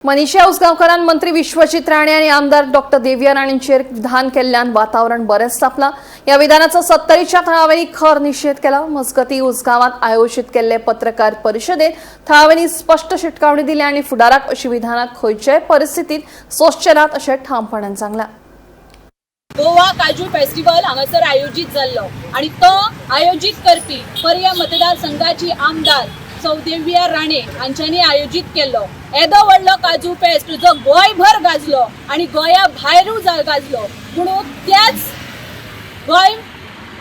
मनीषा उसगांवकारान मंत्री विश्वजित राणे आणि आमदार डॉक्टर देविया राणेंचेर विधान केल्ल्यान वातावरण बरेंच तापलां. या विधानाचो सत्तरीच्या थळाव्यांनी खर निशेध केला. मजगती, उसगांवात आयोजित केल्ले पत्रकार परिशदेत थळाव्यांनी स्पश्ट शिटकावणी दिली आणि फुडाराक अशी विधानां खंयच्याय परिस्थितीत सोंसचे नात अशें ठामपणान सांगलां. गोवा काजू फेस्टिवल हांगासर आयोजीत जाल्लो आनी तो आयोजीत करपी पर्या मतदारसंघाची आमदार सौदेविया राणे हांच्यांनी आयोजीत केल्लो. येदो व्हडलो काजू फेस्ट जो गोंयभर गाजलो आनी गोंया भायरूय गाजलो, म्हणून त्याच गोंय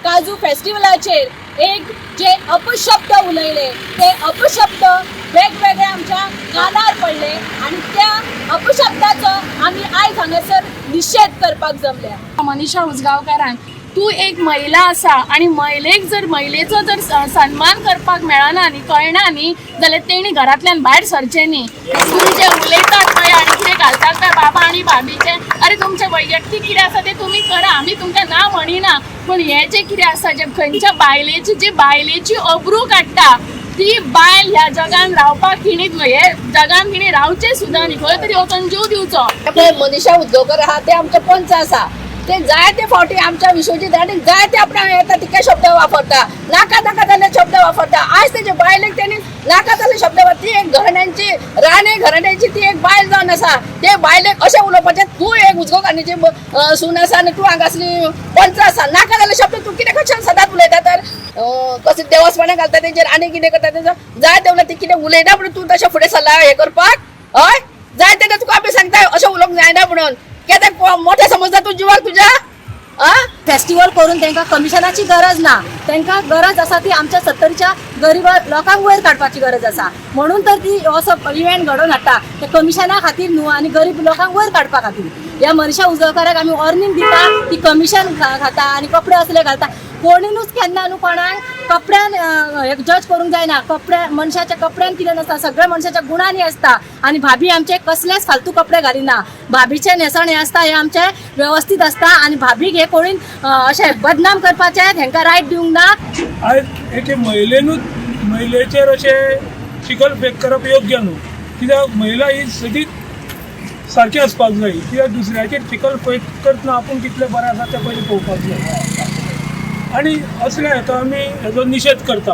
काजू फेस्टिवलाचेर एक जे अपशब्द उलयले, ते अपशब्द वेगवेगळे आमच्या कानार पडले आनी त्या अपशब्दाचो आमी आयज हांगासर निशेध करपाक जमल्या. मनीषा उजगांवकारान, तूं एक महिला आसा आनी महिलेक जर महिलेचो जर सन्मान करपाक मेळना न्ही, कळना न्ही, जाल्यार तेणी घरांतल्यान भायर सरचें न्ही. तुमी जे उलयतात पळय आनी कितें घालतात पळय बाबा आनी भाभीचें, अरे, तुमचें वैयक्तीक कितें आसा तें तुमी करा, आमी तुमकां ना म्हणिना. पूण हें जें कितें आसा, जें खंयच्या बायलेची, जी बायलेची अब्रू काडटा, ती बायल ह्या जगान रावपाक तिणी, हे जगान तिणी रावचें सुद्दां न्ही. खंय तरी वचून जीव दिवचो. पळय, मनीषा उद्योगर आहा, ते आमचे पंच आसा. ते जायते फावटी आमच्या विश्वजीत राणेक जायते आपणाक येता तितके शब्द वापरता, नाका नाका जाल्ले शब्द वापरता. आज तेजे बायलेक तेणी नाका जाल्ले शब्द वापर. ती एक घराण्यांची, राणे घराण्याची ती एक बायल जावन आसा. ते बायलेक अशें उलोवपाचें? तूं एक उजगोकान्नीची सून आसा आनी तूं हांगासली पंच आसा, नाका जाल्ले शब्द तूं कितें कशें सदांच उलयता? तर कशें देवस्पणां घालता तेंचेर आनी कितें करता तेंचो जाय तेवला. ती कितें उलयना म्हणून तूं तशें फुडें सरला हें करपाक? हय, जाय तेन्ना तुका आमी सांगता अशें उलोवंक जायना म्हणून. कित्याक मोठें समजता तूं जिवाक तुज्या आ? फेस्टिवल करून तांकां कमिशनाची गरज ना. तांकां गरज आसा ती आमच्या सत्तरीच्या गरीब लोकांक वयर काडपाची गरज आसा. म्हणून तर ती असो इव्हेंट घडोवन हाडटा. ते कमिशना खातीर न्हू, आनी गरीब लोकांक वयर काडपा खातीर. ह्या मनीषा उजगांवकाराक आमी वॉर्निंग दिता. ती कमिशन खाता आनी कपडे असले घालता. कोणीनूच केन्ना न्हू कोणाक कपड्यान जज करूंक जायना. कपड्या, मनशाच्या कपड्यान कितें नासता, सगळ्या मनशाच्या गुणांनी आसता. आनी भाभी आमचे कसलेच फालतू कपडे घालिना. भाभीचे न्हेसण हें आसता, हें आमचें वेवस्थीत आसता. आनी भाभीक हे कोणी अशें बदनाम करपाचें हेंकां रायट दिवंक ना. आयज एके महिलेनूच महिलेचेर अशें चिखल फेक करप योग्य न्हू, कित्याक महिला ही सदींच सारकी आसपाक जाय. कित्याक दुसऱ्याचेर चिखल फेक करतना आपूण कितलें बरें आसा तें पयलीं पळोवपाक जाय आनी असल्या हेका आमी हेजो निशेध करता.